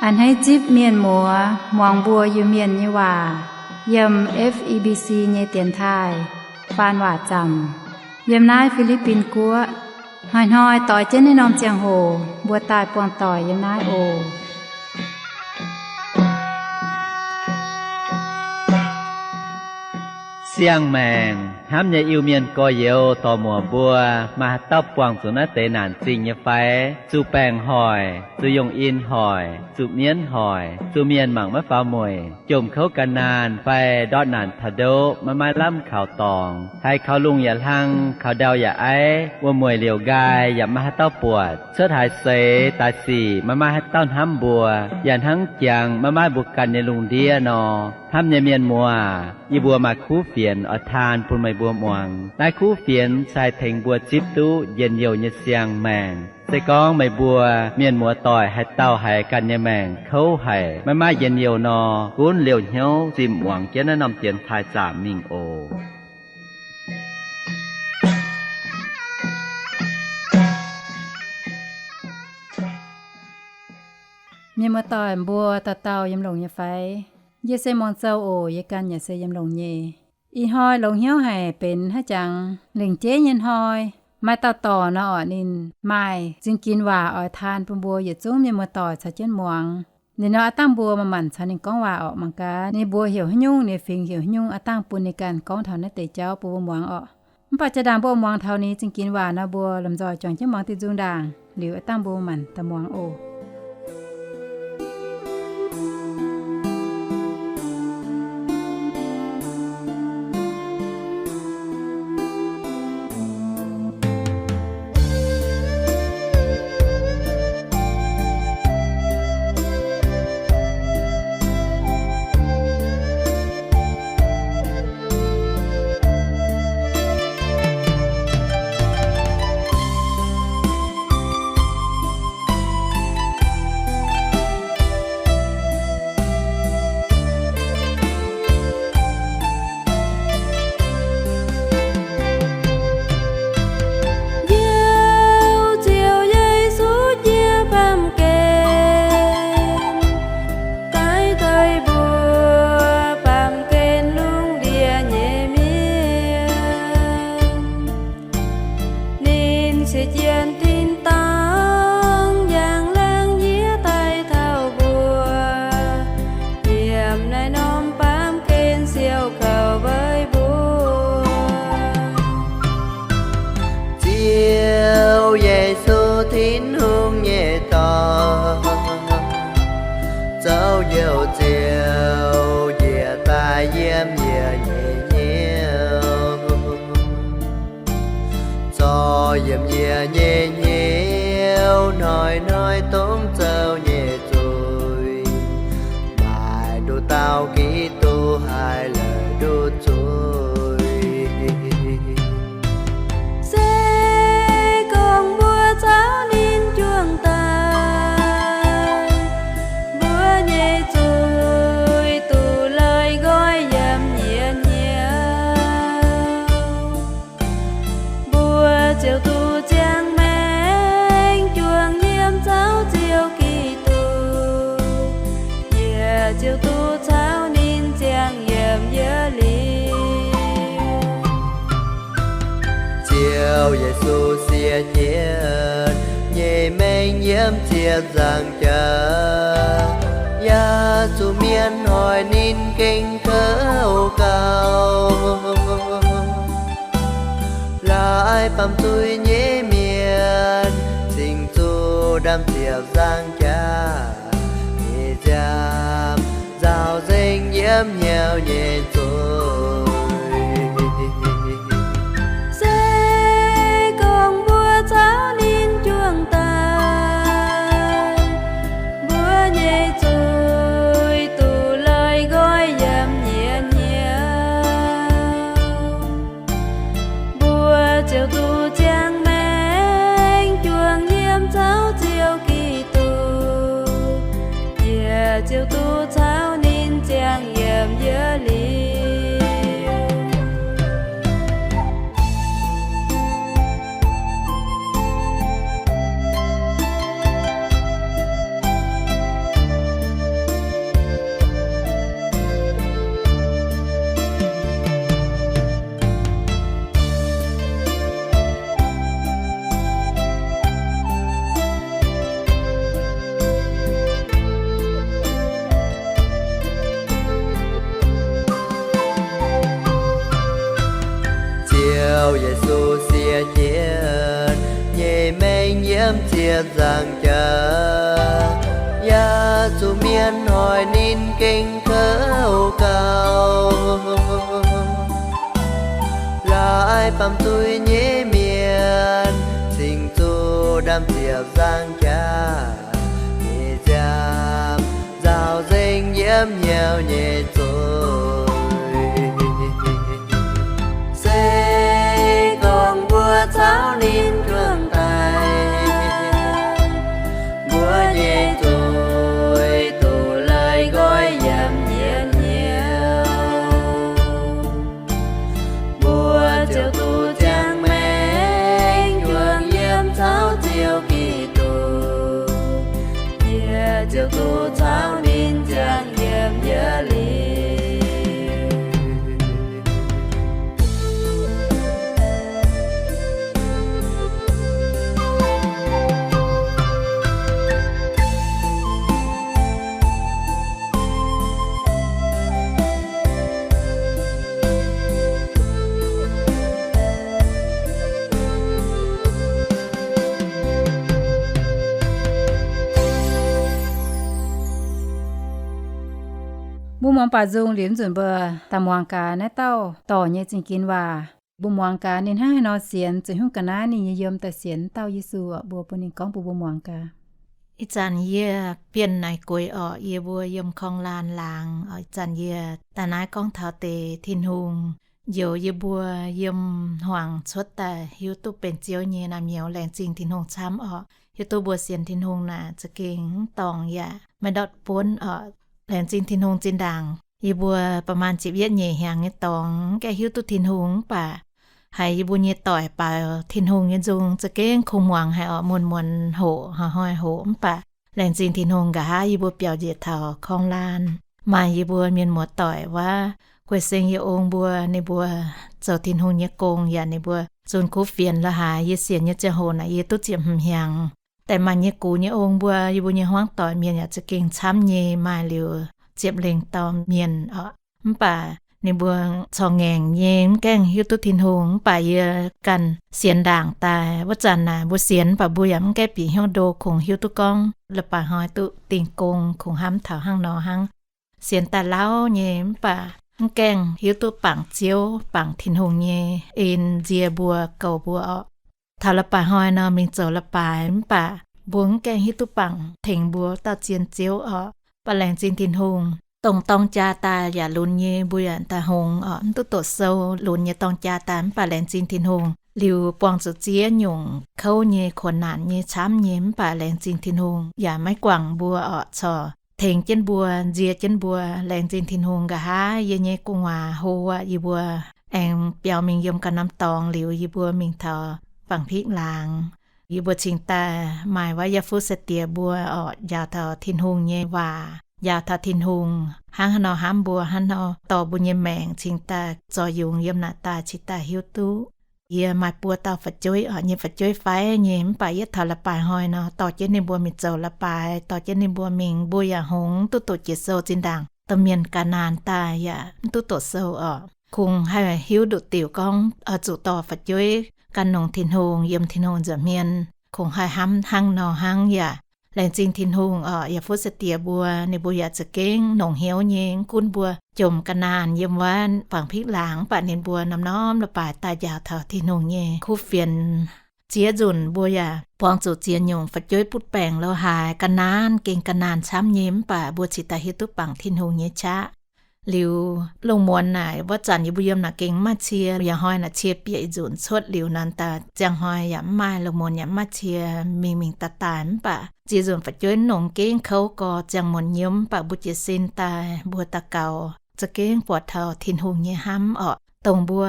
A'hneiv zipv mienh muoz muangx mbuo Iu-Mienh nyei waac yiem F E B C nyei dienx taaih faan waac zaamc yiem naaiv Fi^li^bin Guoqv. Hnoi-hnoi doix jienv naaiv norm ziangh hoc mbuo daaih buangh doic yiem naaiv oc. Siang-maengc hnamv nyei Iu-Mienh gorx-youz dorc-muoc mbuo, maaih haaix dauh buangh zuqc naaiv deix naanc zingh nyei fai? Zuqc baengc hoic, zuqc yongh in hoic, zuqc mienv hoic, zuqc mienh mangc maiv faaux mueic, jomc kouv gan naanh fai ndortv naanc taux ndoqv maiv maaih lamh kaux dorngx, haiz kaux lungh yaac hlang, kaux ndau yaac aiv, wuom-mueic liouc nqaai yaac maiv maaih haaix dauh buatc, cuotv haaix seix daaih sic maiv maaih haaix dauh hnamv mbuo, yaac hnangv jangx maiv maaih mbuo ganh nyei lungh ndiev nor. Hnamv nyei mienh muoz, yie mbuo maaih kuv fienx oix taan bun meih mbuo muangx. Naaiv kuv fienx se haih tengx mbuo zipv duqv njien-youh nyei siang-maengc. Se gorngv meih mbuo mienh muoz-doic haaix dauh haiz ganh nyei maengc kouv haic, maiv maaih njien-youh nor, gunv liouh hnyouv zimh muangx jienv naaiv norm dienx taaih zaamc mingh oc. Mienh muoz-doic mbuo dauh dauh yiem longx nyei fai? Yie se Muangh Zou oc. Yie ganh yaac se yiem longx nyei. Ih hnoi longx hnyouv haic, benx haaix jangx lengc jeiv nyei hnoi. Maaih dauh dorc nor orqc, ninh maaih zingh ginx waac oix taan bun mbuo yietc zungv mienh muoz-doic caux jienv muangx. Liuz nor aav dangh mbuo manc-manc caux ninh gorngv waac orqc. Mangc gaax ninh mbuo heuc haaix nyungc, ninh fingx heuc haaix nyungc, aav dangh bun ninh ganh gorngv taux naaiv deix jauv bun mbuo muangx orqc. Mv baac jaa-ndaangc mbuo muangx taux ninh zingh ginx waac nor, mbuo lomh nzoih juangc jienv muangx diuh nzung ndaangc, liuz aav dangh mbuo manc-manc daaih muangx oc. Njoux Ziouv Yesu nyei baamh gen, daaih taux mbuo baamh gen lungh ndiev nyei mienh. Ninh siex jienv tin-dorngh njang laangh yie daaih taux mbuo, yiem naaiv norm baamh gen siou kaux weic mbuo. Ziouv Yesu, Tin-Hungh nyei Dorn, zoux Njoux Ziouv njiec daaih yiem yie nyei hnyouv, zorc yiem yie nyei hnyouv hnoi-hnoi dongh zoux nyei zuiz. Maaih nduqc dauh Giduc haih la'kuqv nduqc zuiz. Se gorngv mbuo caux ninh juangc daaih, mbuo nyei zuiz duqv lorz nqoi yiem yie nyei hnyouv. Mbuo ziouc duqv ziangh maengc juangc yiem zaux Ziouv Giduc, yie ziouc duqv caux ninh ziangh yiem yie liuz. Ziouv Yesu siex jienv nyei maengc yiem ziepc nzaangc jaax, yaac zuqc mienh hoic ninh gengh kouv gauh. Laaix baamh zuiz nyei mienh cingx zuqc ndaamv-ziepc nzaangc jaax nyei nziaamv nzaaux nzengc yiem hnyouv nyei zuiz. Se gorngv mbuo caux ninh juangc daaih, mbuo nyei zuiz duqv lorz nqoi yiem yie nyei hnyouv. Mbuo ziouc duqv ziangh maengc juangc yiem zaux Ziouv Giduc, yie ziouc duqv caux ninh ziangh yiem yie liuz. Ziepc nzaangc jaax, yaac zuqc mienh hoic ninh gengh kouv gauh. Laaix baamh zuiz nyei mienh cingx zuqc ndaamv-ziepc nzaangc jaax nyei nziaamv nzaaux nzengc yiem hnyouv nyei zuiz. Se gorngv mbuo caux ninh juangc daaih, mbuo nyei zuiz duqv leih nqoi yiem yietc hnyouv. Mbuo ziouc duqv ziangh maengc juangc yiem caux Ziouv Giduc, yie ziouc duqv caux ninh ziangh yiem yietc liuz. Mbuo muangx baac nzung liuz nzunc mbuo daaih muangx gaax naaiv dauh dorc nyei zingh ginx waac. Mbuo muangx gaax ninh hnangv haaix nor sienx, ziouc hnyouv ga'naaiv ninh nyei yiem daaih sienx dauh Yesu oc. Mbuo bun ninh gorngv bun mbuo muangx gaax. Ih zanc yie Bienh Naaic Gueix orqc, yie mbuo yiem Korng-Laanh laangz orqc. Ih zanc yie daaih naaiv gorngv taux deix Tin-Hungh njoux yie mbuo yiem hmuangx cuotv daaih hiuv duqv benx Ziouv nyei naamh nyouz. Laengz zingh Tin-Hungh camv orqc. Hiuv duqv mbuo sienx Tin-Hungh naaic za'gengh mv dorngc yaac maiv ndortv buonv orqc. Laengz zingh Tin-Hungh zinh ndaangc yie mbuo ประมาณ ziepc yietv nyeic hnyangx nyei dorngx mv gaengh hiuv duqv Tin-Hungh mv baac haiz yie mbuo nyei doic baaux Tin-Hungh nyei nzung za'gengh kungx muangx haic orqc, muonz-muonz hoqc, hnoi-hnoi hoqc. Mv baac laengz zingh Tin-Hungh, nqa'haav yie mbuo biaux njiec taux Korng-Laanh maaih yie mbuo mienh muoz-doic wuov, Guei Seng yie ong mbuo, ninh mbuo zoux Tin-Hungh nyei gong yaac ninh mbuo zunh kuv fienx la'haaix. Yie sienx nyei ziangh hoc naaic yie duqv ziepc hmz hnyangx. Daaih maaih nyei gux nyei ong mbuo, yie mbuo nyei hmuangv doic mienh yaac za'gengh camv nyei, maaih liuz ziepc lengh dauh mienh orqc. Mv baac ninh mbuo corc ngaengc nyei mv gaengh hiuv duqv Tin-Hungh. Mv baac yie ganh sienx ndaangc daaih, wuov zanc naaic mbuo sienx mv baac mbuo yaac mv gaengh bieqc hnyouv ndo kungx hiuv duqv gorngv la'baaih hnoi duqv dingh gong kungx hnamv taux hnangv nor hnangv. Sienx daaih lauh nyei mv baac mv gaengh hiuv duqv bangc Ziouv, bangc Tin-Hungh nyei en nzie mbuo, goux mbuo orqc. Taux la'baaih hnoi nor mingh zoux la'baaih mv baac mbuo mv gaengh hiuv duqv bangc tengx mbuo dauh zien Ziouv orqc. Mv baac laengz zingh Tin-Hungh, dongh dorng jaa daaih yaac lunx nyei, mbuo yaac daaih hngongx orqc, mv duqv doqc sou, lunx nyei dorng jaa daaih. Mv baac laengz zingh Tin-Hungh, liuz buangh zuqc ziex nyungc kouv nyei, kuonx naanc nyei, camv nyei, mv baac laengz zingh Tin-Hungh yaac maiv guangc mbuo orqc, corc tengx jienv mbuo, nzie jienv mbuo. Laengz zingh Tin-Hungh, nqa'haav yie nyei gu'nguaaz hlo aqv, yie mbuo aengx biaux mingh yiem ga'naaiv dorngx liuz, yie mbuo mingh taux Bangc Pikv laangz. Yie mbuo cingx daaih maaih wuov yaac fuqv sai-diex mbuo orqc, njaaux taux Tin-Hungh nyei waac, njaaux taux Tin-Hungh hnangv haaix nor hnamv mbuo, hnangv haaix nor dorh mbuo nyei maengc cingx daaih zorc yungz yiem naaic daaih cingx daaih hiuv duqv. Yie maaih buo dauh fu'jueiv orqc, nyei fu'jueiv fai nyei, mv baac yietv taux la'baaih hnoi nor dorh jienv ninh mbuo mingh zoux la'baaih, dorh jienv ninh mbuo mingh, mbuo yaac hngongx, mv duqv doqc jiex sou zinh ndaangc. Domh mienh ga'naanh daaih yaac mv duqv doqc sou orqc, kungx haih hiuv nduqc diuc gorngv oix zuqc dorh fu'jueiv gan longx Tin-Hungh, yiem Tin-Hungh nza'hmien, kungx haih hnamv hnangv nor hnangv yaac. Laengz zingh Tin-Hungh orqc, yaac fuqv sai-diex mbuo, ninh mbuo yaac za'gengh longc hnyouv nyei. Mv gunv mbuo jomc ga'naanh yiem wuov Bangc Pikv laangz, mv baac ninh mbuo norm-norm la'baaih daaih njaaux taux Tin-Hungh nyei kuv fienx. Ziex nzunc mbuo yaac buangh zuqc ziex nyungc fu'jueiv butv baengc lo haaix, ga'naanh, gengh ga'naanh camv nyei, mv baac mbuo cingx daaih hiuv duqv bangc Tin-Hungh nyei qaqv. Liuz lungh muonz naaic, wuov zanc yie mbuo yiem naaic gengh maiv cie, yaac hnoi naaic cie bieqc nzunc cuotv liuz naaic daaih, ziangh hnoi yaac mv maaih, lungh muonz yaac mv maaih cie, mingh mingh daaih daaih. Mv baac ziex nzunc fu'jueiv longx gengh kouv gorx, ziangh muonz nyiemv, mv baac mbuo jiez sin daaih, mbuo daux gaux za'gengh buatc taux Tin-Hungh nyei hnamv orqc. Dongh mbuo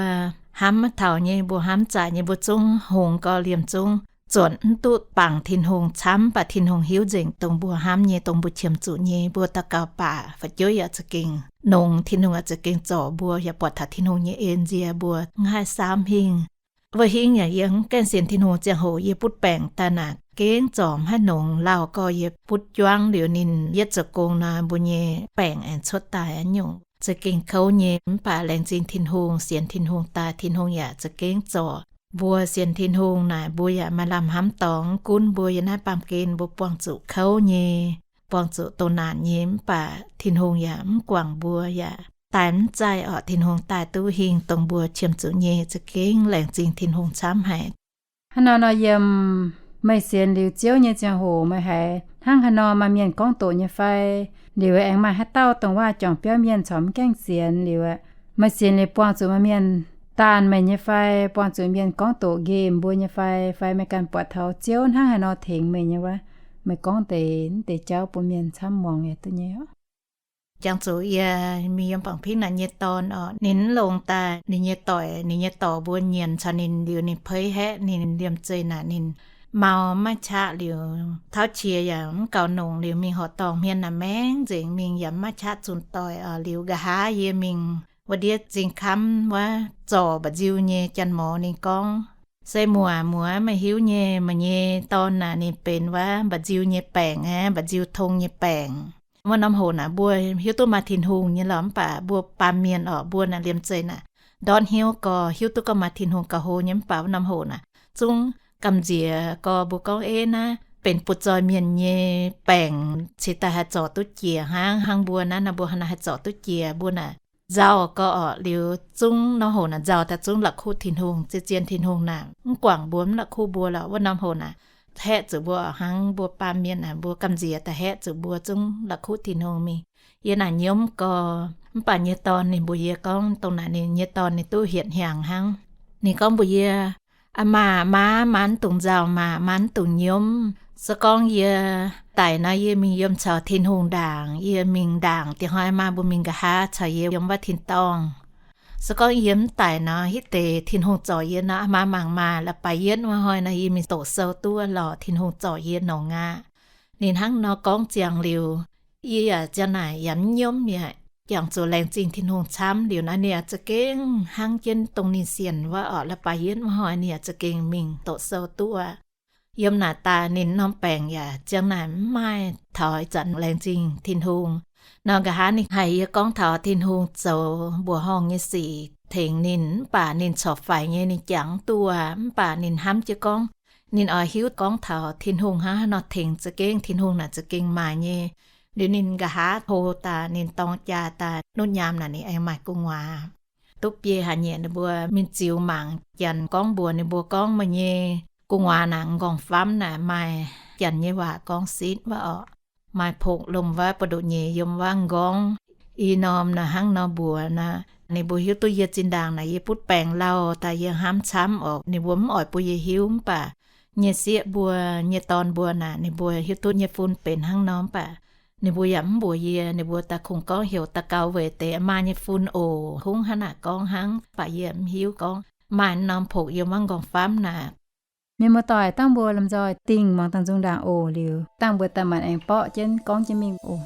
hnamv maiv taux nyei, mbuo hnamv zaqc nyei, mbuo zungv hngongx gorx liemh zungv zuotc mv duqv bangc Tin-Hungh camv, mv baac Tin-Hungh hiuv nzengc dongh mbuo hnamv nyei, dongh mbuo qiemx zuqc nyei. Mbuo daux gaux baac fu'jueiv yaac za'gengh longx, Tin-Hungh yaac za'gengh zorc mbuo, yaac buatc taux Tin-Hungh nyei en nzie mbuo mv haih saauv hingh. Wuov hingv yaac yie mv gaengh sienx Tin-Hungh ziangh hoc yie butv baengc daaih naaic gengh zorc mv haih longx. Lauh gorx yie butv juangv liuz ninh yietv zoux gong nor, mbuo nyei baengc aengx cuotv daaih nyungc za'gengh kouv nyei. Mv baac laengz zingh Tin-Hungh, sienx Tin-Hungh daaih Tin-Hungh yaac za'gengh zorc. Mbuo sienx Tin-Hungh naaic, mbuo yaac maaih lamh hnamv dorngx. Gunv mbuo yiem naaiv baamh gen mbuo buangh zuqc kouv nyei, buangh zuqc doh naanc nyei, mv baac Tin-Hungh yaac mv guangc mbuo, yaac daaih mv zaih orqc. Tin-Hungh daaih duqv hingh dongh mbuo qiemx zuqc nyei. Za'gengh laengz zingh Tin-Hungh camv haic. Hnangv nor nor, yiem meih sienx liuz Ziouv nyei ziangh hoc, meih haiz hnangv haaix nor maaih mienh gorngv doqc nyei fai? Liuz aengx maaih haaix dauh dongh waac-juangc biauv mienh corc mv gaengh sienx liuz, meih sienx liuz buangh zuqc maaih mienh daanh meih nyei fai? Buangh zuqc mienh gorngv doqc nqemh mbuo nyei fai? Fai meih ganh buatc taux Ziouv hnangv haaix nor tengx meih nyei wuov? Meih gorngv deix, deix jauv bun mienh camv muangx yaac duqv nyei oc. Jangx zuqc yie mingh yiem Bangc Pingv naaic nyei dorn orqc, ninh mv longx daaih, ninh nyei doic, ninh nyei dorc mbuo nyienz caux ninh liuz, ninh peix haeqv ninh liemh zeih naaic, ninh mau maiv qaqv liuz, tauv qiex yaac mv gaux nongc liuz, mingh horqc dorngh hmien naaic maengx nzengc, mingh yaac maiv qaqv zunh doic orqc. Liuz nqa'haav yie mingh wuov ndiev zingh kamv wuov zorc mba'nziu nyei janx-mor, ninh gorngv, Se muoc, muoc, meih hiuv nyei, meih nyei dorn naaic ninh benx wuov mba'nziu nyei baengc aqv, mba'nziu tong nyei baengc. Wuov norm hoc naaic mbuo hiuv duqv maaih Tin-Hungh nyei lorqc, mv baac mbuo baamh mienh orqc, mbuo naaic liemh zeih naaic ndortv hnyouv gorx, hiuv duqv gorngv maaih Tin-Hungh gauh hlo nyei, mv baac wuov norm hoc naaic zungv gamh nziex gorx, mbuo gorngv, Eix, naaiv benx butv-zoih mienh nyei baengc, cingx daaih haih zorc duqv jiex hnangv. Hnangv mbuo naaiv nor, mbuo hnangv naaiv haih zorc duqv jiex, mbuo naaic nzauh gorx orqc. Liuz zungv norm hoc naaic nzauh daaih zungv la'kuqv Tin-Hungh, zien zien Tin-Hungh naaic mv guangc mbuo, mv la'kuqv mbuo lorqc. Wuov norm hoc naaic haeqv zuqc mbuo hnangv, mbuo baamh mienh naaic mbuo gamh nziex daaih haeqv zuqc mbuo zungv la'kuqv Tin-Hungh mingh. Yie naaic nyiemv gorx, mv baac nyei dorn ninh mbuox yie gorngv, dongh naaic ninh nyei dorn ninh duqv hietc hnyangx hnangv. Ninh gorngv mbuox yie, Aa maah, maa, maa mv dungx nzauh maah, maa mv dungx nyiemv. Se gorngv yie daic nor, yie mingh yiem caux Tin-Hungh ndaangc. Yie mingh ndaangc, dieh hnoi maa mbuo mingh nqa'haav caux yie yiem wuov tin-dorngh. Se gorngv yie mv daic nor, hitv deix Tin-Hungh zorc yie nor, maa mangc maah, la'baaix yietv wuov hnoi nor, yie mingh doqc sou duqv lorqc, Tin-Hungh zorc yie nongx aqv. Ninh hnangv nor gorngv ziangx liuz, yie yaac ziang naaic yaac mv nyiemv mi'aqv. Jangx zuqc laengz zingh Tin-Hungh camv liuz naaiv, ninh yaac za'gengh hnangv jienv dongh ninh sienx wuov orqc, la'baaix yietv wuov hnoi ninh yaac za'gengh mingh doqc sou duqv aqv. Yiem naaic daaih ninh norm baengc yaac ziang naaic mv maaih. Taux ih zanc laengz zingh Tin-Hungh nor, nqa'haav ninh haiz yie gorngv taux Tin-Hungh zoux mbuoqc horngh nyei sic tengx ninh, mv baac ninh corc faix nyei, ninh jangx mv duqv. Mv baac ninh hnamv jienv gorngv, ninh oix hiuv gorngv taux Tin-Hungh hnangv haaix nor tengx za'gengh, Tin-Hungh naaic za'gengh maaih nyei. Liuz ninh nqa'haav hlo daaih, ninh dorng jaa daaih, nutv nyaam naaic ninh aengx maaih gu'nguaaz. Duqv biei haic nyei, ninh mbuo mingh ziux mangc, janx gorngv mbuox ninh mbuo gorngv, meih nyei gu'nguaaz naaic, m'nqorngv-famv naaic maaih janx nyei waac gorngv sitv wuov orqc, maaih pongx lomh wuov, buoz-ndoqv nyeiz yiem wuov m'nqorngv. I norm naaic hnangv nor mbuox naaic, ninh mbuo hiuv duqv yie zinh ndaangc naaic yie butv baengc lauh daaih, yie hnamv camv orqc, ninh mbuo mv oix bun yie hiuv. Mv baac nyei sieqv mbuo nyei dorn mbuo naaic, ninh mbuo hiuv duqv nyei fun benx hnangv nor, mv baac ninh mbuo yaac mv mbuox yie. Ninh mbuo daaih kungx gorngv heuc daux gaux weic deix maa nyei fun oc. Kungx hnangv naaic gorngv hnangv, mv baac yie mv hiuv gorngv maaih norm pongx yiem wuov m'nqorngv-famv naaic. Mienh muoz-doic, dangh mbuo lomh nzoih dingh muangx dangh nzung ndaangc oc. Liuz dangh mbuo daaih maanc aengx borqv jienv gorngv jienv mingh oc.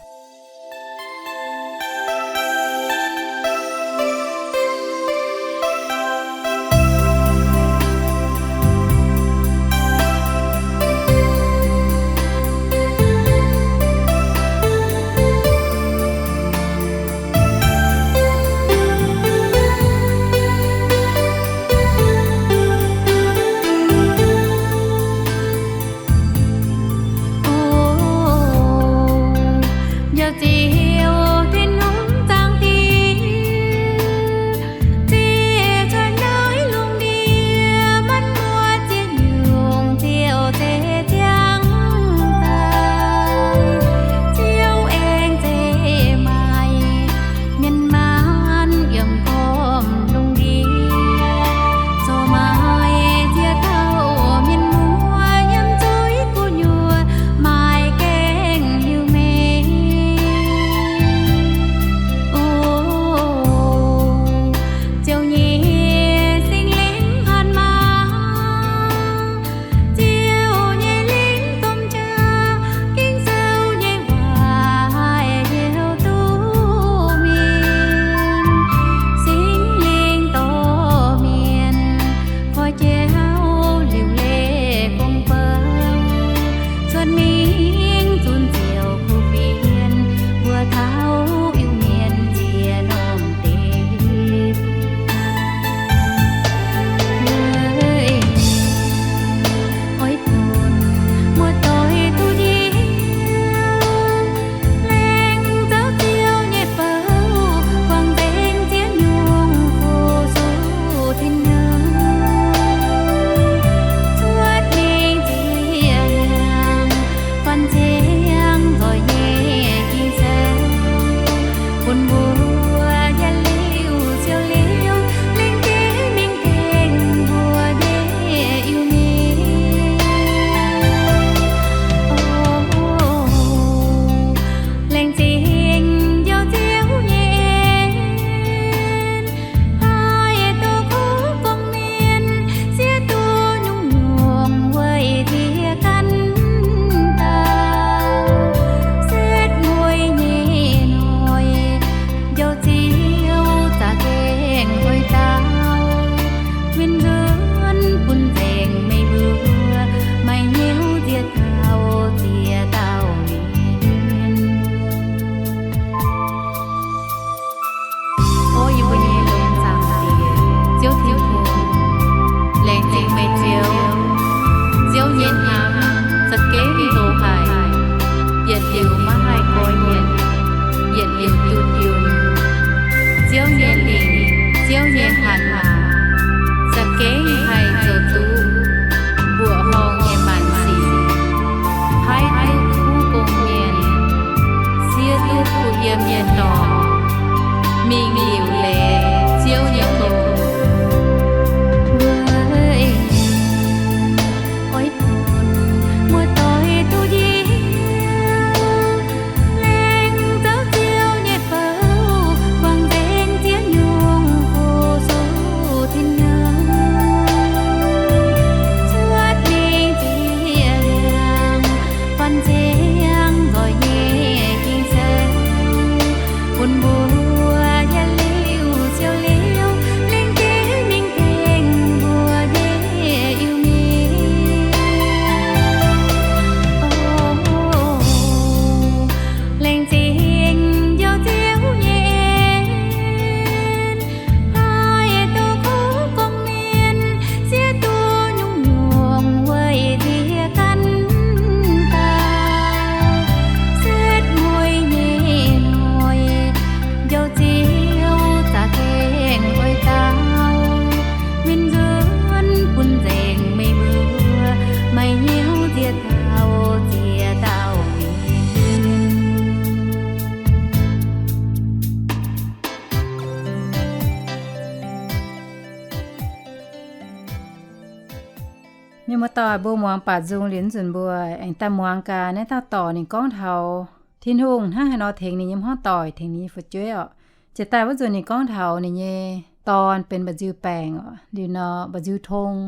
Mienh muoz-doic, mbuo muangx baac nzung liuz nzunc mbuo aengx daaih muangx gaax naaiv dauh dorc ninh gorngv taux Tin-Hungh hnangv haaix nor tengx ninh nyei hmuangv doic, tengx ninh nyei fu'jueiv orqc. Jiex daaih wuov nzunc ninh gorngv taux ninh nyei dorn benx mba'nziu baengc orqc, liuz nor mba'nziu tong,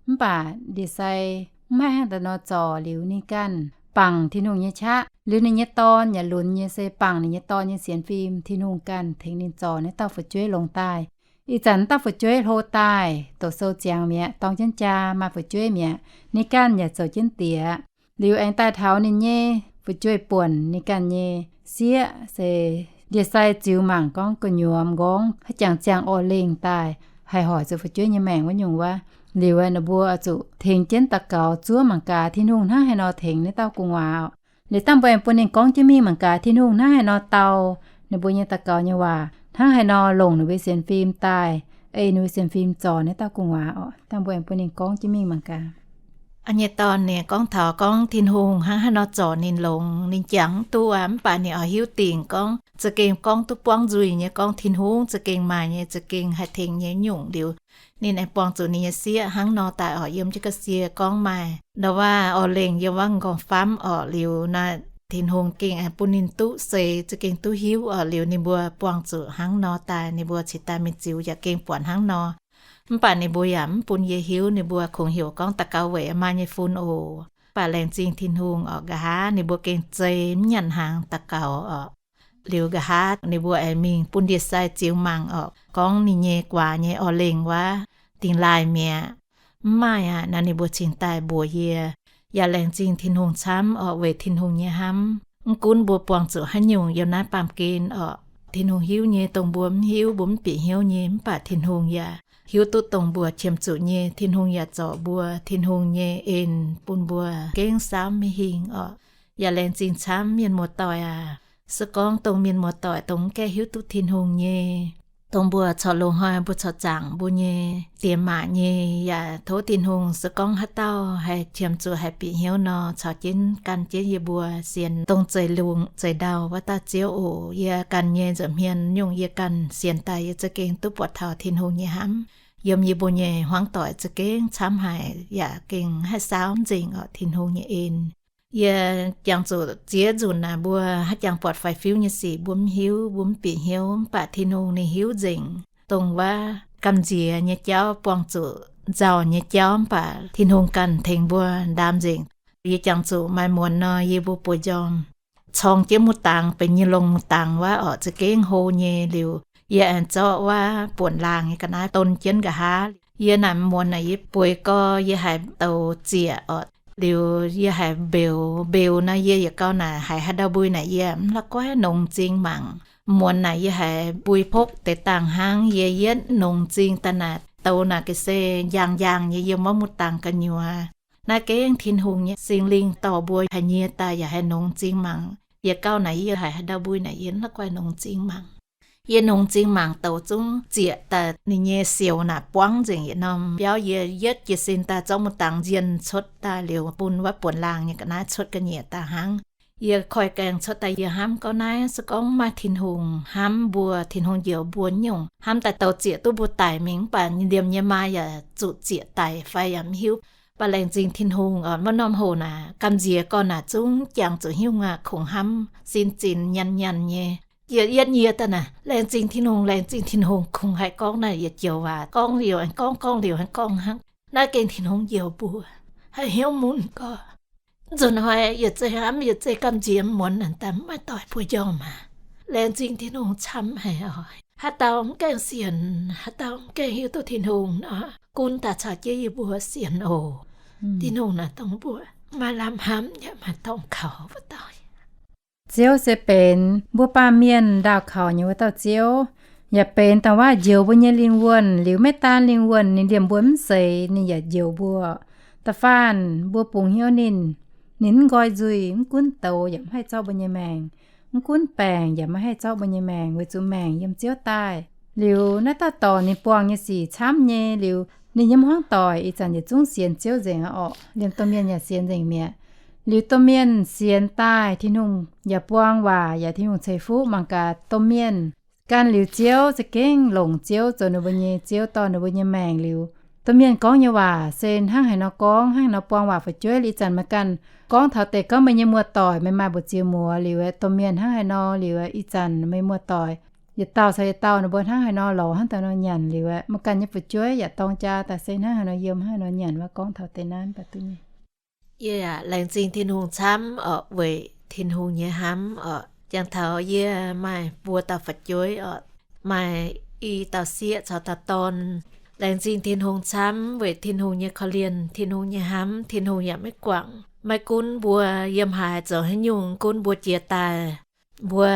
mv baac ndie-sai mv haih hnangv daaih nor zorc, liuz ninh ganh bangc Tin-Hungh nyei qaqv. Liuz ninh nyei dorn yaac lunx nyei se bangc ninh nyei dorn nyei sienx fim, Tin-Hungh ganh tengx ninh zorc naaiv dauh fu'jueiv longx daaih. Ih zanc naaiv dauh fu'jueiv hlo daaih, doqc sou ziangx mi'aqv, dorng jienv jaa, maaih fu'jueiv mi'aqv. Ninh ganh yaac zoux jienv diex. Liuz aengx daaih taux ninh nyei fu'jueiv buonc, ninh ganh nyei sieqv se ndie-sai ziux mangc gorngv gu'nyuoz m'nqorngv haaix jangx ziangh orqc lengh daaih haih hoic zuqc fu'jueiv nyei maengc wuov nyungc wuov. Liuz ninh mbuo zuqc tengx jienv daux gaux zuov mangc gaax Tin-Hungh hnangv haaix nor tengx naaiv dauh gu'nguaaz orqc. Liuz dangh mbuo aengx bun ninh gorngv jienv mingh mangc gaax Tin-Hungh hnangv haaix nor dau ninh mbuo nyei daux gaux nyei waac, hnangv haaix nor longc ninh mbuo sienx fim daaih, ei ninh mbuo sienx fim zorc naaiv dauh gu'nguaaz orqc. Dangh mbuo aengx bun ninh gorngv jienv mingh mangc gaax. A'nyeic dorn ninh gorngv taux gorngv Tin-Hungh hnangv haaix nor zorc ninh longx, ninh jangx mv duqv aqv, mv baac ninh oix hiuv dingc gorngv za'gengh gorngv duqv buangv nzuih nyei gorngv Tin-Hungh za'gengh maaih nyei, za'gengh haih tengx nyei nyungc liuz, ninh aengx buangh zuqc ninh nyei sieqv hnangv nor daaih orqc. Yiem jienv ga'sie gorngv maaih ndau-waav orqc lengh yiem wuov m'nqorngv-famv orqc, liuz naaiv Tin-Hungh gengh aengx bun ninh duqv seix, za'gengh duqv hiuv orqc. Liuz ninh mbuo buangh zuqc hnangv nor daaih, ninh mbuo cingx daaih mingh ziux yaac gengh buatc hnangv nor. Mv baac ninh mbuo yaac mv bun yie hiuv, ninh mbuo kungx heuc gorngv daux gaux weic maaih nyei fun oc. Mv baac laengz zingh Tin-Hungh orqc, nqa'haav ninh mbuo gengh zei mv nyanc hnaangx daux gaux orqc. Liuz nqa'haav ninh mbuo aengx mingh bun ndie-sai ziux mangc orqc, gorngv ninh nyei guaax nyei orqc lengh wuov dingx laaih mi'aqv. Mv maaih aqv. Naaiv ninh mbuo cingx daaih mbuox yie. Yaac laengz zingh Tin-Hungh camv orqc, weic Tin-Hungh nyei hnamv. Mv gunv mbuo buangh zuqc haaix nyungc yiem naaiv baamh gen orqc, Tin-Hungh hiuv nyei. Dongh mbuo mv hiuv, mbuo mv bieqc hnyouv nyei, mv baac Tin-Hungh yaac hiuv duqv dongh mbuo qiemx zuqc nyei. Tin-Hungh yaac zorc mbuo. Tin-Hungh nyei en bun mbuo gengh saauv maiv hingh orqc. Yaac laengz zingh camv mienh muoz-doic aac. Se gorngv dongh mienh muoz-doic dongh mv gaengh hiuv duqv Tin-Hungh nyei, dongh mbuo corc loz-hnoi mbuo corc zaangc mbuo nyei diex maac nyei, yaac tov Tin-Hungh se gorngv haaix dauh haih qiemx zuqc haih bieqc hnyouv nor, caux jienv gan jienv yie mbuo sienx dongh zeix lungh zeix ndau wuov dauh Ziouv oc. Yie ganh nyei nza'hmien nyungc yie ganh sienx daaih yie za'gengh duqv buatc taux Tin-Hungh nyei hnamv yiem yie mbuo nyei hmuangv doic za'gengh camv haic, yaac gengh haih saauv nzengc orqc Tin-Hungh nyei en. Yie jangx zuqc ziex nzunc naaic mbuo haaix jangx buatc faix-fiuv nyei sic mbuo mv hiuv, mbuo mv bieqc hnyouv, mv baac Tin-Hungh ninh hiuv nzengc. Dongh wuov gamh nziex nyei jauv buangh zuqc nzauh nyei jauv, mv baac Tin-Hungh ganh tengx mbuo ndaam nzengc. Yie jangx zuqc maaih muonz nor, yie mbuo buoz-njormh corng jienv muz dangx, benx nyei longx muz dangx wuov orqc, za'gengh hlo nyei. Liuz yie aengx zorqv wuov buonc laangh nyei ga'naaiv don jienv nqa'haav. Yie naaic muonz naaic yie bueix gorx, yie haiz douz zieqc orqc. Liuz yie haiz mbeux, mbeux naaiv yie yietc gau naaic haiz haaix ndau mbui naaic yie mv la'guaih nongx m'zing mangc. Muonz naaic yie haiz mbui pokv deix dangh hnangv, yie yietv nongx m'zing daaih naaic douz naaic ga'sie njaang njaang nyei yiem wuov muz dangx gu'nyuoz. Naaiv gengh Tin-Hungh nyei Singx Lingh dorh mbuo haiz nyie daaih yaac haih nongx m'zing mangc. Yietc gau naaic yie haiz haaix ndau mbui naaic yie mv la'guaih nongx m'zing mangc. Yie nongx m'zing mangc douz zungv zieqc daaih ninh nyei sioux naaic buangv nzengc yietc norm biauv. Yie yietv jiez sin daaih zorqv muz dangx nzienh cuotv daaih liuz bun wuov buonc laangh nyei ga'naaiv cuotv ga'nyiec daaih hnangv. Yie koi gaengh cuotv daaih yie hnamv gorngv naaiv se gorngv maaih Tin-Hungh hnamv mbuo, Tin-Hungh njoux mbuo nyungc, hnamv daaih douz zieqc duqv mbuo daic mingh, mv baac liemh nyei maa yaac zuqc zieqc daic fai yaac mv hiuv. Mv baac laengz zingh Tin-Hungh, wuov norm hoc naaic gamh nziex gorn naaic zungv jangx zuqc hnyouv ngaah kungx hnamv sin zinx nyanc nyanc nyei. Yie yietv nyie daaih naaic laengz zingh Tin-Hungh, laengz zingh Tin-Hungh, kungx haih gorngv naaic yietc joux waac, gorngv liuz aengx gorngv, gorngv liuz aengx gorngv hnangv. Naaiv gengh Tin-Hungh njoux mbuo, haih hnyouv mun gorx. Nzunc hnoi yietc zeiz hnamv, yietc zeiz gamh nziex muonz naaic daaih mv maaih doic buoz-njormh aqv. Laengz zingh Tin-Hungh camv haic oc. Haaix dauh mv gaengh sienx, haaix dauh mv gaengh hiuv duqv Tin-Hungh nor, gunv daaih caux jienv yie mbuo sienx oc. Tin-Hungh naaic dongh mbuo maaih lamh hnamv yaac maaih dorngx kaux wuov dauh. Ziouv se benx mbuo baamh mienh ndaauh kaux nyei wuov dauh Ziouv, yaac benx dongh waac njoux mbuo nyei lingh wuonh. Liuz maiv daan lingh wuonh, ninh liemh mbuo mv seix, ninh yaac njoux mbuo. Da'faanh mbuo bungx hnyouv ninh, ninh mv nqoi nzuih, mv gunv douz yaac mv haih zorqv mbuo nyei maengc, mv gunv baengc yaac maiv haih zorqv mbuo nyei maengc, weic zuqc maengc yiem Ziouv daaih. Liuz naaiv dauh dorc ninh buangh nyei sic camv nyei. Liuz ninh nyei hmuangv doic ih zanc yietc zungv sienx Ziouv nzengc aqv orqc. Liemh domh mienh yaac sienx nzengc mi'aqv. Liuz domh mienh sienx daaih, Tin-Hungh yaac buang waac yaac Tin-Hungh ceix fuqv mangc gaax domh mienh gan liuz Ziouv za'gengh longc Ziouv zoux ninh mbuo nyei Ziouv dorh ninh mbuo nyei maengc liuz, Domh mienh gorngv nyei waac se hnangv haaix nor gorngv, hnangv haaix nor buang waac fu'jueiv. Liuz ih zanc meih ganh gorngv taux deix gorngv meih nyei muoz-doic, meih maaih mbu'ziex muoz liuz, domh mienh hnangv haaix nor liuz, ih zanc meih muoz-doic yietc dauh caux yietc dauh ninh mbuo hnangv haaix nor lorz hnangv haaix nor nyanc liuz, meih ganh nyei fu'jueiv yaac dorng jaa daaih se hnangv haaix nor yiem, hnangv haaix nor nyanc, mbuo gorngv taux deix naaiv mv baac duqv nyei. Yie yaac laengz zingh Tin-Hungh camv oc, weic Tin-Hungh nyei hnamv oc. Jangx taux yie maaih buo dauh fu'jueiv oc, maaih i dauh sieqv caux dauh dorn. Laengz zingh Tin-Hungh camv weic Tin-Hungh nyei korv-lienh, Tin-Hungh nyei hnamv, Tin-Hungh yaac maiv guangc. Maiv gunv mbuo yiem haaix zoux haaix nyungc, gunv mbuo jiex daaih, mbuo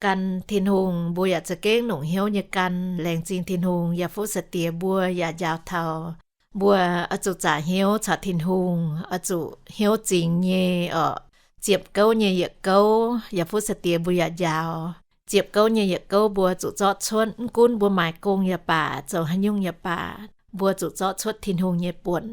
gan Tin-Hungh, mbuo yaac za'gengh longc hnyouv nyei gan. Laengz zingh Tin-Hungh yaac fuqv sai-diex mbuo yaac njaaux taux mbuo oix zuqc zaqc hnyouv caux Tin-Hungh, oix zuqc hnyouv zingx nyei oc. Ziepc gouv nyei yietc gouv yaac fuqv sai-diex mbuo yaac njaaux. Ziepc gouv nyei yietc gouv mbuo zuqc zorqv cuotv. Mv gunv mbuo maaiz gong yaac baac, zoux haaix nyungc yaac baac, mbuo zuqc zorqv cuotv Tin-Hungh nyei buonc.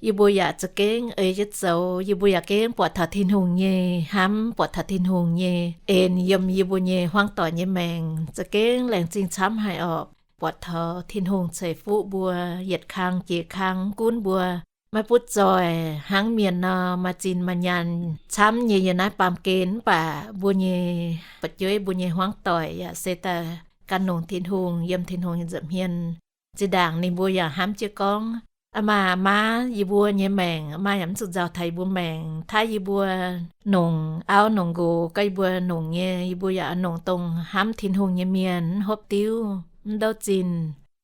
Yie mbuo yaac za'gengh ei jienv zoux. Yie mbuo yaac gengh buatc taux Tin-Hungh nyei hnamv, buatc taux Tin-Hungh nyei en yiem yie mbuo nyei hmuangv doic nyei maengc. Za'gengh laengz zingh camv haic oc. Buatc taux Tin-Hungh ceix fuqv mbuo yietc kang jiex kang. Mv gunv mbuo maiv butv zoih hnangv mienh nor, maaih zinh maaih nyaanh camv nyei yiem naaiv baamh gen, mv baac mbuo nyei fu'jueiv, mbuo nyei hmuangv doic yaac se daaih gan longx Tin-Hungh, yiem Tin-Hungh nyei nza'hmien. Zinh ndaangc ninh mbuo yaac hnamv jienv gorngv, aa maa, maa, yie mbuo nyei maengc, maa yaac mv zuqc nzauh taux yie mbuo maengc. Taaih yie mbuo nongc auv nongc nqox, gorngv yie mbuo nongc nyei, yie mbuo yaac nongc dongh hnamv Tin-Hungh nyei mienh, mv hopv diuv, mv ndouv zinh,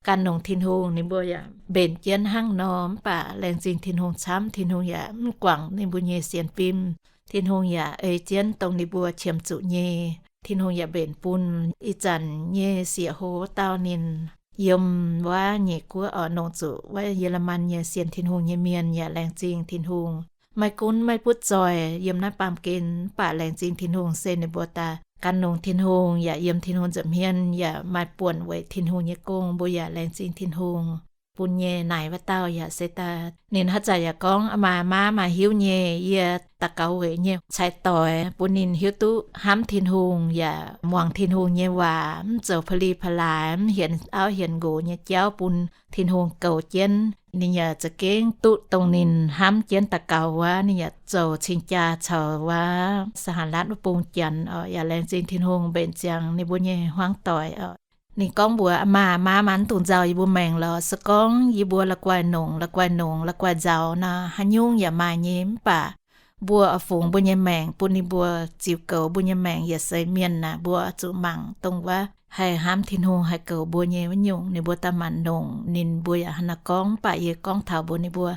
gan longx Tin-Hungh. Ninh mbuo yaac mbenc jienv hnangv nor. Mv baac laengz zingh Tin-Hungh camv, Tin-Hungh yaac mv guangc ninh mbuo nyei sienx fim. Tin-Hungh yaac ei jienv dongh ninh mbuo qiemx zuqc nyei. Tin-Hungh yaac mbenc bun ih zanc nyei sieqv-hoc wuov dauh ninh yiem wuov nyeic guoqv oc, nongc zuqc wuov Yie^le^man nyei sienx Tin-Hungh nyei mienh yaac laengz zingh Tin-Hungh. Maiv gunv maiv butv zoih yiem naaiv baamh gen, mv baac laengz zingh Tin-Hungh se ninh mbuo daaih gan longx Tin-Hungh yaac yiem Tin-Hungh nza'hmien yaac maaih buonc weic Tin-Hungh nyei gong. Mbuo yaac laengz zingh Tin-Hungh bun nyei. Naaic wuov dauh yaac se daaih ninh haaix zanc yaac gorngv, aa maa, maa, maa hiuv nyei, yie daux gaux weic nyei cai doix bun ninh hiuv duqv hnamv Tin-Hungh yaac muangx Tin-Hungh nyei waac, mv zoux pa'li pa'laaix, mv hienx auv hienx nqox nyei jauv, bun Tin-Hungh goux jienv. Ninh yaac za'gengh duqv dongh ninh hnamv jienv daux gaux wuov, ninh yaac zoux cing-jaa caux wuov สหรัฐ wuov bung Janx oc. Yaac laengz zingh Tin-Hungh mbenc ziangx ninh mbuo nyei hmuangv doic oc. Ninh gorngv mbuox, aa maa, maa, maa, mv dungx nzauh yie mbuo maengc lorqc. Se gorngv yie mbuo la'guaih nongc, la'guaih nongc, la'guaih nzauh nor, haaix nyungc yaac maaih nyei. Mv baac mbuo oix fungx mbuo nyei maengc bun ninh mbuo ziux goux mbuo nyei maengc yaac seix mienh naaic, mbuo zuqc mangc dongh wuov haih hnamv Tin-Hungh, haih goux mbuo nyei wuov nyungc. Ninh mbuo daaih maanc nongc ninh, mbuo yaac hnangv naaiv gorngv. Mv baac yie gorngv taux mbuox ninh mbuo,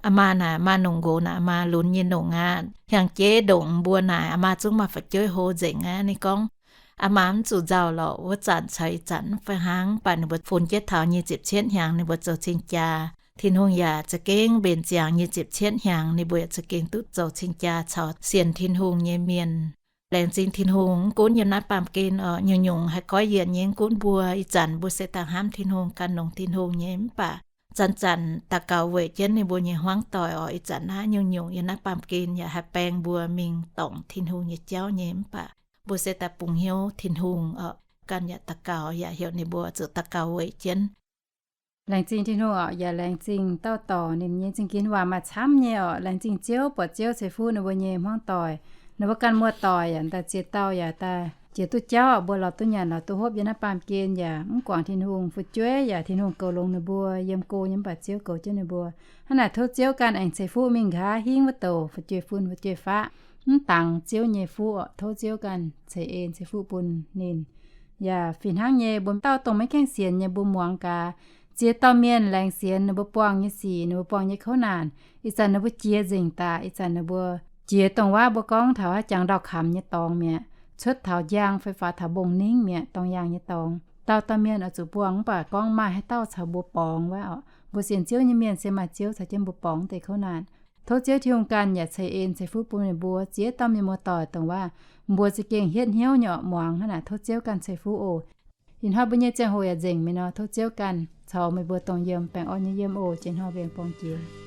aa maa naaic, maa nongc nqox naaic, maa lunx nyei nongc aqv. Hiaangx jeiv ndongc mbuo naaic, aa maa zungv maaih fu'jueiv hlo nzengc aqv. Ninh gorngv, aa maa mv zuqc nzauh lorqc, wuov zanc caux ih zanc mv fai hnangv. Mv baac ninh mbuo funx jienv taux nyic ziepc cietv hnyangx ninh mbuo zoux cing-jaa. Tin-Hungh yaac za'gengh mbenc ziangx nyic ziepc cietv hnyangx ninh mbuo yaac za'gengh duqv zoux cing-jaa caux sienx Tin-Hungh nyei mienh. Laengz zingh Tin-Hungh, mv gunv yiem naaiv baamh gen oc, nyungc-nyungc haih goiv yienc nyei. Mv gunv mbuo ih zanc mbuo se daaih hnamv Tin-Hungh, gan longx Tin-Hungh nyei, mv baac zanc-zanc daux gaux weic jienv ninh mbuo nyei hmuangv doic oc. Ih zanc naaiv nyungc-nyungc yiem naaiv baamh gen yaac haih baeng mbuo mingh dorngc Tin-Hungh nyei jauv nyei. Mv baac mbuo se daaih bungx hnyouv Tin-Hungh oc, ganh yaac daux gaux, yaac heuc ninh mbuo zuqc daux gaux weic jienv. Laengz zingh Tin-Hungh oc. Yaac laengz zingh dauh dorc, ninh nyei zingh ginv waac maaih camv nyei oc. Laengz zingh Ziouv, buatc Ziouv ceix fuqv ninh mbuo nyei hmuangv doic. Ninh mbuo ganh muoz-doic yaac daaih ziex dauh yaac daaih jiex duqv jauv oc. Mbuo lorz duqv nyanc, lorz duqv hopv yiem naaiv baamh gen yaac mv guangc Tin-Hungh. Fu'jueiv yaac Tin-Hungh goux longx ninh mbuo, yiem go nyei, mv baac Ziouv goux jienv ninh mbuo. Hnangv naaic tov Ziouv ganh aengx ceix fuqv mingh nqa'haav hingv wuov douc fu'jueiv-fun, fu'jueiv-faqv, mv dangx Ziouv nyei fuqv oc. Tov Ziouv ganh ceix en ceix fuqv bun ninh. Yaac fih hnangv nyei, mbuo dauh dongh maiv gaengh sienx nyei mbuo muangx gaax, ziex dauh mienh laengz sienx ninh mbuo buangh nyei sic, ninh mbuo buangh nyei kouv naanc. Ih zanc ninh mbuo jiex nzengc daaih, ih zanc ninh mbuo jiex dongh waac mbuo gorngv taux haaix jangx ndau-kamx nyei dorngx mi'aqv, cuotv taux njang fai faaux taux mbong-ningv mi'aqv, dorng yaangh nyei dorngx. Dauh dauh mienh oix zuqc buangh, mv baac gorngv maaih haaix dauh caux mbuo borngz wuov oc. Mbuo sienx Ziouv nyei mienh se maaih Ziouv caux jienv mbuo borngz deix kouv naanc. Tov Ziouv Tin-Hungh ganh yaac ceix en ceix fuqv bun ninh mbuo ziex dauh mienh muoz-doic, dongh waac mbuo za'gengh hietv hnyouv nyei oc, muangx hnangv naaic. Tov Ziouv ganh ceix fuqv oc. Ih hnoi mbuo nyei ziangh hoc yaac nzengc mi'aqv nor, tov Ziouv ganh caux meih mbuo dongh yiem, baengh orn nyei yiem oc. Jiex hnoi mbuo aengx borngz jiex.